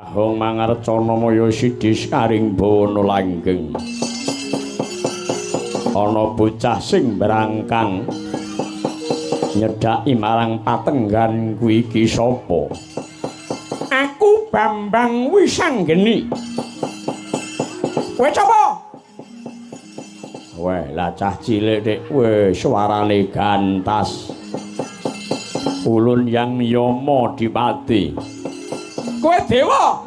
Hong mangarcana maya sidis karing bawana langgeng. Ana bocah sing brangkang nyedhaki marang patenggan kuwi iki sapa? Aku Bambang Wisanggeni. Kowe sapa? Weh, lah cah cilik dik, weh suarane gantas. Ulun yang Yama Dipati. Kowe dewa?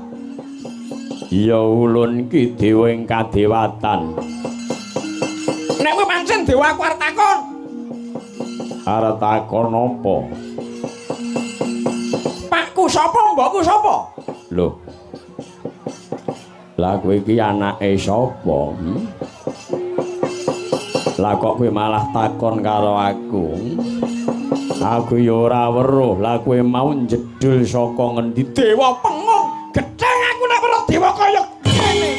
Ya ulun ki dewa ing kadewatan. Nek kowe pancen dewa aku arep takon. Arep takon apa? Pakku sapa, mbokku sapa? Lho. Lah kowe iki anake sapa? Lah kok kowe malah takon karo aku? Aku ya ora weruh. Lah kowe mau njedul saka ngendi? Dewa pengung, getheng aku nek weruh dewa kaya kene.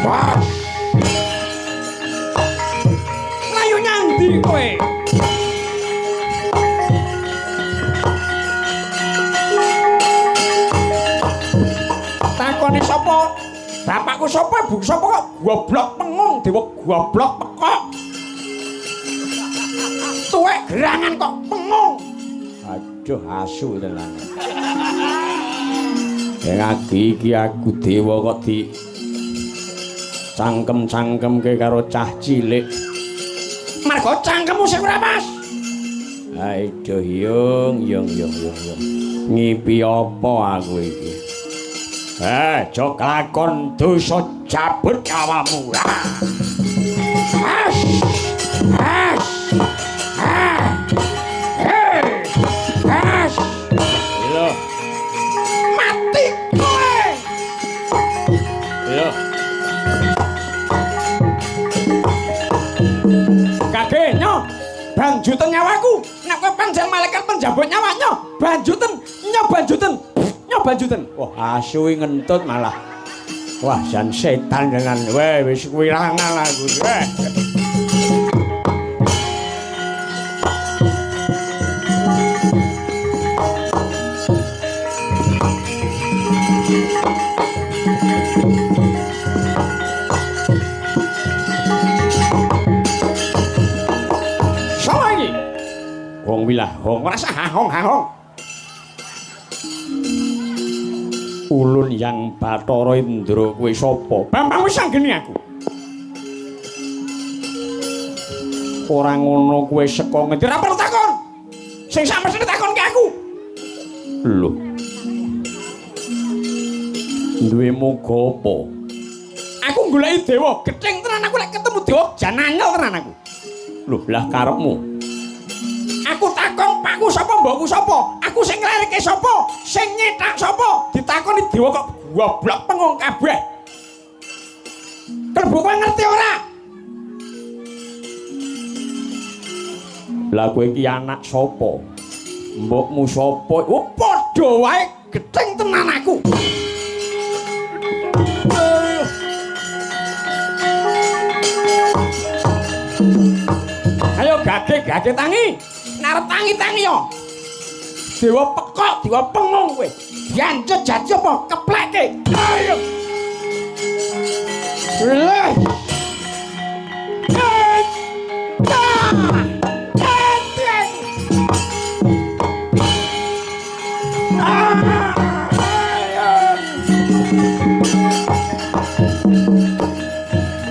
Wah. Mlayu nyandi kowe? Takone sapa? Bapakku sapa, ibuku sapa kok goblok pengung, dewa goblok pekok. Tuwek gerangan kok pengung. Aduh asu tenan. Ing iki aku dewa kok di cangkem-cangkemke karo cah cilik. Marga cangkemmu sing ora pas. Aduh yung yung yung yung yung. Ngipi apa aku iki? Aja kelakon dosa jabut nyawamu. As. As. Ah. Hey. As. Lho. Mati kowe. Lho. Kage nyo, banjuten nyawaku. Nek kowe pancen malaikat penjabut nyawa nyo, banjuten, nyo banjuten. Nyo banjuten. Wah, asu ngentut malah. Wah, jan setan tenan. Weh, wis kuwirangan aku. Weh. Sapa iki? Wong wilah, wong ora sah hong hong. Ulun yang Bathara Indra kowe sapa? Bambang Wisanggeni aku. Ora ngono kowe saka ngendi? Ora perlu takon. Sing samesthine takonke aku. Lho. Duwe muga apa? Aku goleki dewa, gething tenan aku nek ketemu dewa jan anyel tenan aku. Lho, lah karepmu. Aku takon pakku sapa, mbokku sapa? Aku sing nglerike sapa? Sing nyetak sapa? Ditakoni dewa kok goblok pengung kabeh. Klebu kowe ngerti ora? Lah kowe iki anak sapa? Mbokmu sapa? Oh, padha wae gething tenan aku. Ayo gage-gage tangi. Narep tangi-tangi yo. Dewa pekok, dewa pengung kowe. Diancut jati apa kepleke. Ayo. Leh.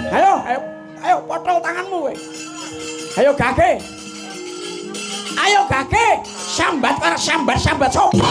Ayo, ayo, ayo potol tanganmu kowe. Ayo gage. Ayo gage, sambat ora sambat-sambat sapa?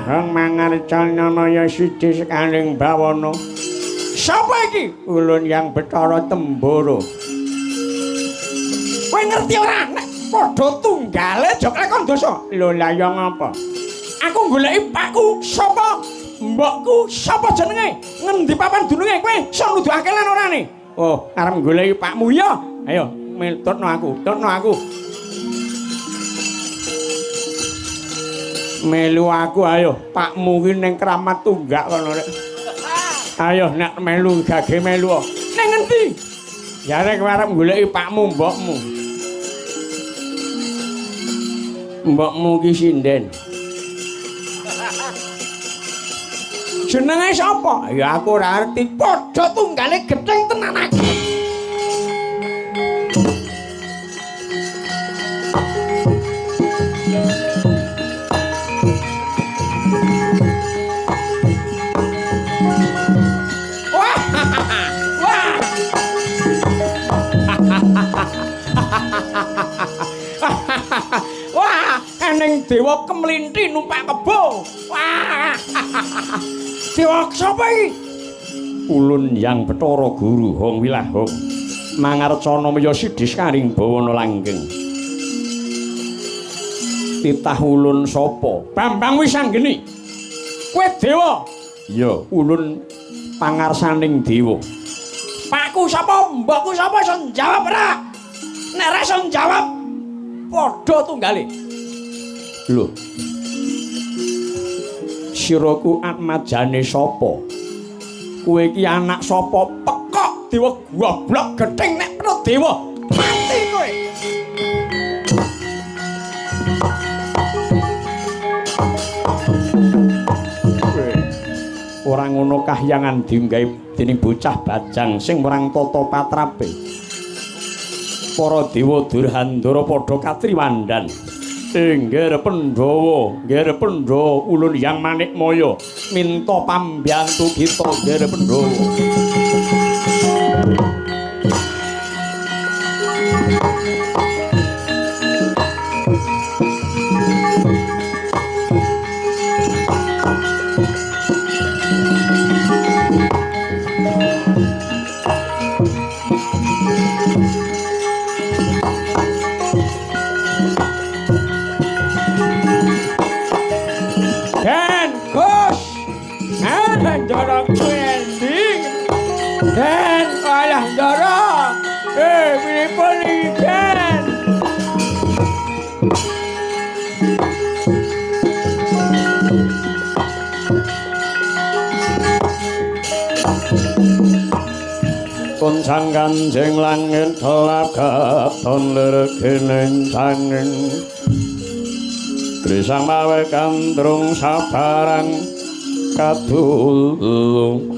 Hong mangarcana maya siji sekaling bawana. Sapa iki? Ulun yang Bathara Tembara. ngerti ora? Nek padha tunggale aja klekon dosa. Lho lah ya ngapa? Aku goleki pakku sapa? Mbokku sapa jenenge? Ngendi papan dununge kowe iso nuduhake lan orane? Oh, arep goleki pakmu ya. Ayo, tutno aku, tutno aku. Melu aku ayo, pakmu ki ning Kramat Tunggak kono rek. Ayo nek melu gage melu. Ning ngendi? Ya rek kowe arep goleki pakmu mbokmu. Mbokmu ki sinden. Jenenge sapa? Ya aku ora ngerti. Padha tunggale gething tenan aku. Wah. Wah. Wah, eneng dewa kemlinthi numpak kebo. Wah. Dewa sapa iki? Ulun Yang Bathara Guru Hong Wilahong mangarcana maya sidis karing bawana langgeng. Titah ulun sapa? Bambang Wisanggeni. Kowe dewa? Iya, ulun pangarsaning dewa. Pakku sapa? Mbokku sapa? Iso njawab ora? Nek ora iso njawab, padha tunggale. Lho. Siraku atmajane sapa? Kowe iki anak sapa? Pekok dewa goblok gething nek perut dewa. Mati kowe. Ora ngono kahyangan dienggahe dening bocah bajang sing marang tata patrape. Para dewa Durhandara padha katriwandan. Nggih Pandhawa, nggih Pandhawa, ulun Yang Manikmaya minta pambiyantu kita nggih Pandhawa. Den, alah ndara. Pripun iki, Den? Koncang kanjeng langit kelap katon lergening sanging. Trisang mawe kandrung sabarang kadulung.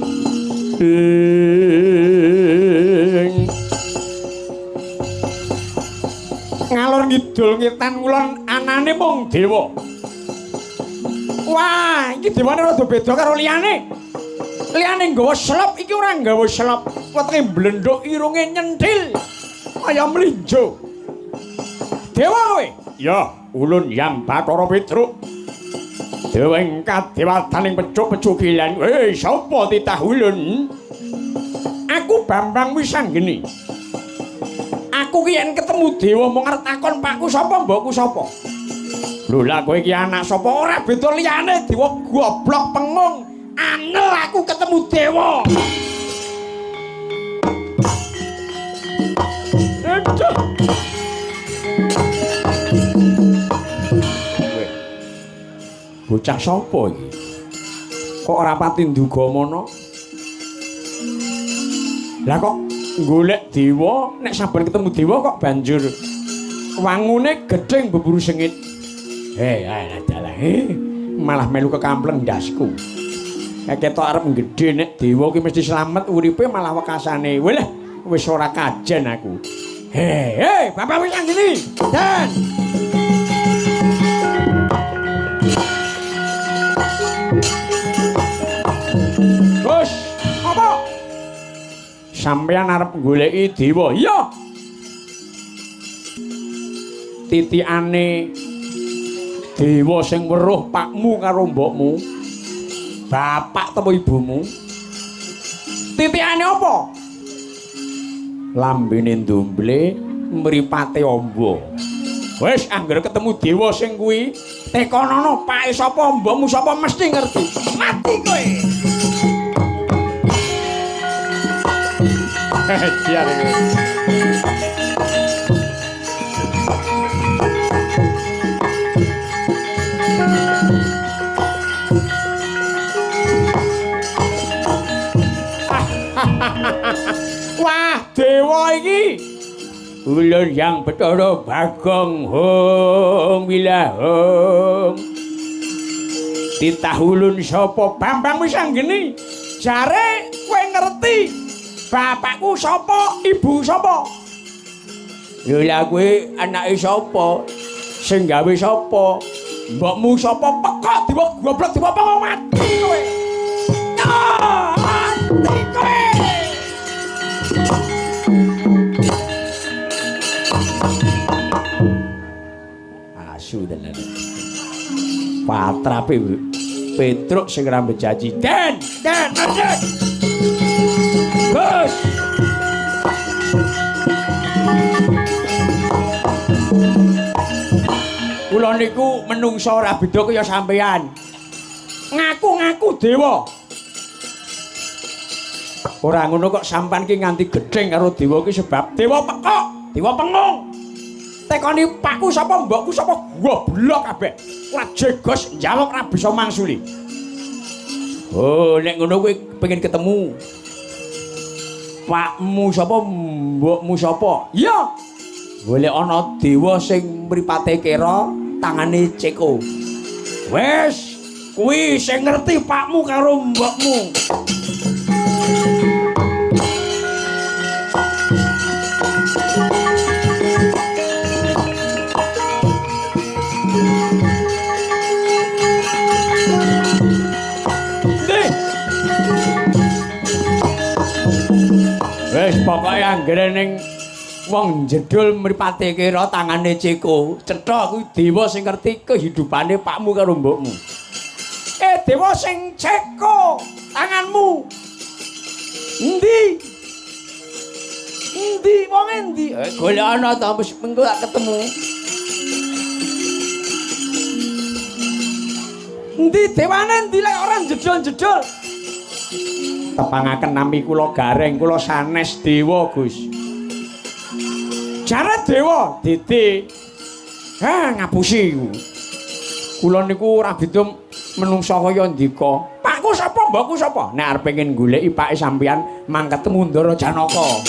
Ngalor ngidul ngetan ngulon anane mung dewa. Wah, iki dewane rada beda karo liyane. Liyane nggawa slop, iki ora nggawa slop. Wetenge mblendhuk, irunge nyenthil kaya mlinjo. Dewa kowe? Ya, ulun Yang Bathara Petruk. Dewa ing kadewataning pecuk-pecukilan. Sapa titah ulun? Aku Bambang Wisanggeni. Aku ki yen ketemu dewa mung arep takon pakku sapa, mbokku sapa. Lho lah kowe iki anak sapa? Ora beda liyane dewa goblok pengung. Angel aku ketemu dewa. Aduh. Bocah sapa iki? Kok ora pati nduga mono? Lah kok golek dewa, nek saben ketemu dewa kok banjur wangune gedheng beburu sengit. Alah dalah. Malah melu kekampleng ndasku. Ketok arep gedhe nek dewa ki mesti slamet uripe malah wekasane. Walah, wis ora kajen aku. Hei, Bapak wis ngene. Dan Gus, apa? Sampeyan arep goleki dewa? Iya. Titikane dewa sing weruh pakmu karo mbokmu, bapak atau ibumu. Titikane apa? Lambene ndomble, Mripate amba. Wis angger ketemu dewa sing kuwi, tekonono pake sapa, mbokmu sapa mesti ngerti. Mati kowe. Jiar. Wah, dewa iki. Ulun yang Bathara Bagong hong wilahong. Titah ulun sapa? Bambang wis anggeni. Jare kowe ngerti bapakku sapa, ibu sapa? Lho lah kowe anake sapa? Sing gawe sapa? Mbokmu sapa? Pekok dewa goblok dewa apa mati kowe. Mati kowe. Asu tenan. Patrape Petruk sing ra bejaji. Den, den, den. Gus. Kula niku menungsa ora beda kaya sampean. Ngaku-ngaku dewa. Ora ngono kok sampean ki nganti gedheng karo dewa ki sebab dewa pekok, dewa pengung. Tekoni pakku sapa, mbokku sapa, goblok kabeh. Ora jegos njawab ora bisa mangsuli. Oh, nek ngono kowe pengen ketemu pakmu sapa, mbokmu sapa? Iya. Golek ana dewa sing mripate kera, tangane ceko. Wes, kuwi sing ngerti pakmu karo mbokmu. Wis pokoke anggere ning wong jedul mripate kira tangane ceko, cetha kuwi dewa sing ngerti kehidupane pakmu karo mbokmu. Dewa sing ceko tanganmu. Endi? Endi wong endi? Golek ana ta wis mengko tak ketemu. Endi dewane endi lek ora jedul-jedul? Tepangaken nami kula Gareng, kula sanes dewa, Gus. Jare dewa, Dede. Ha, ngapusi iku. Kula niku ora beda menungsa kaya ndika. Pakku sapa, mbokku sapa? Nek arep pengen goleki pake sampeyan, mang ketemu Ndara Janaka.